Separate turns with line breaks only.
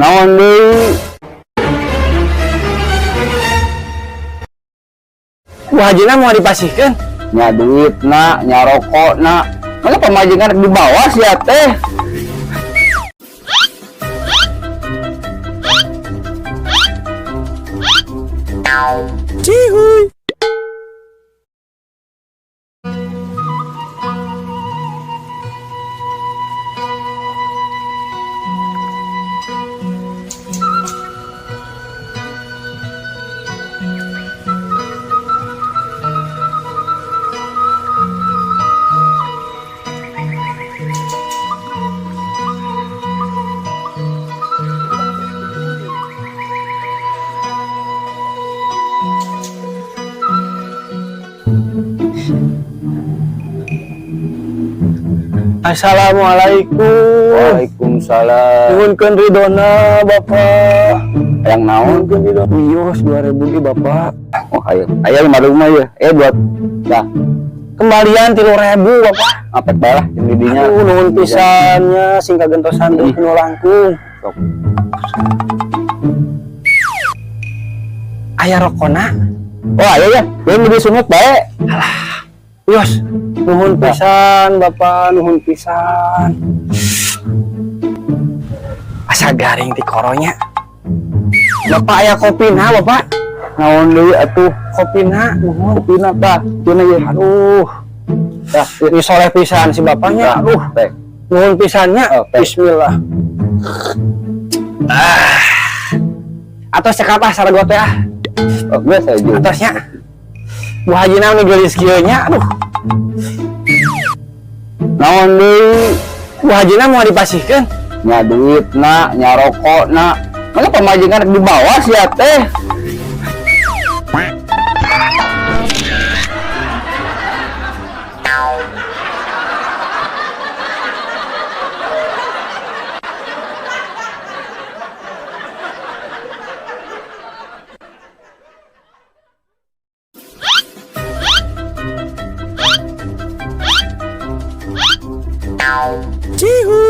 Naon deui?
Bu Hajina moal dipasihkeun.
Nya duitna, nya rokokna. Masa pamajikan dibawa sia teh?
Cihuy. Assalamualaikum.
Waalaikumsalam.
Nuhunkeun ridona Bapak.
Hayang naon?
Nuhunkeun ridona. Wios 2000 ge, Bapak.
Oh, ayo. Ayo lima rumah ya. Eh, buat dah.
Kembalian 3000, Bapak.
Apek bae lah jeung di dinya.
Aduh, nuhun pisan nya, sing kagentosan deui nu langkung.
Sok.
Aya rokona?
Oh, ayo ya. Ini di sungut bae.
Wios, nuhun pisan Bapak, nuhun pisan. Asa garing ti koronya. Bapak, aya kopina, Bapak?
Naon deui atuh?
Kopina, nuhun.
Kopina tah. Cenah ye.
Aduh,
Tah, ieu.
ini soleh pisan si bapaknya. Aduh,
Teh.
Nuhun pisannya.
Oh, teh.
Bismillah. Ah. Atau cekap ah saragot teh ah.
Oh, biasa aja.
Atosnya. Bu Haji naon nih geulis kieu nya? Aduh,
Naon deui?
Bu Haji moal dipasihkeun.
Nya duitna, nya rokokna. Masa pamajikan dibawa sia teh?
Cihuy.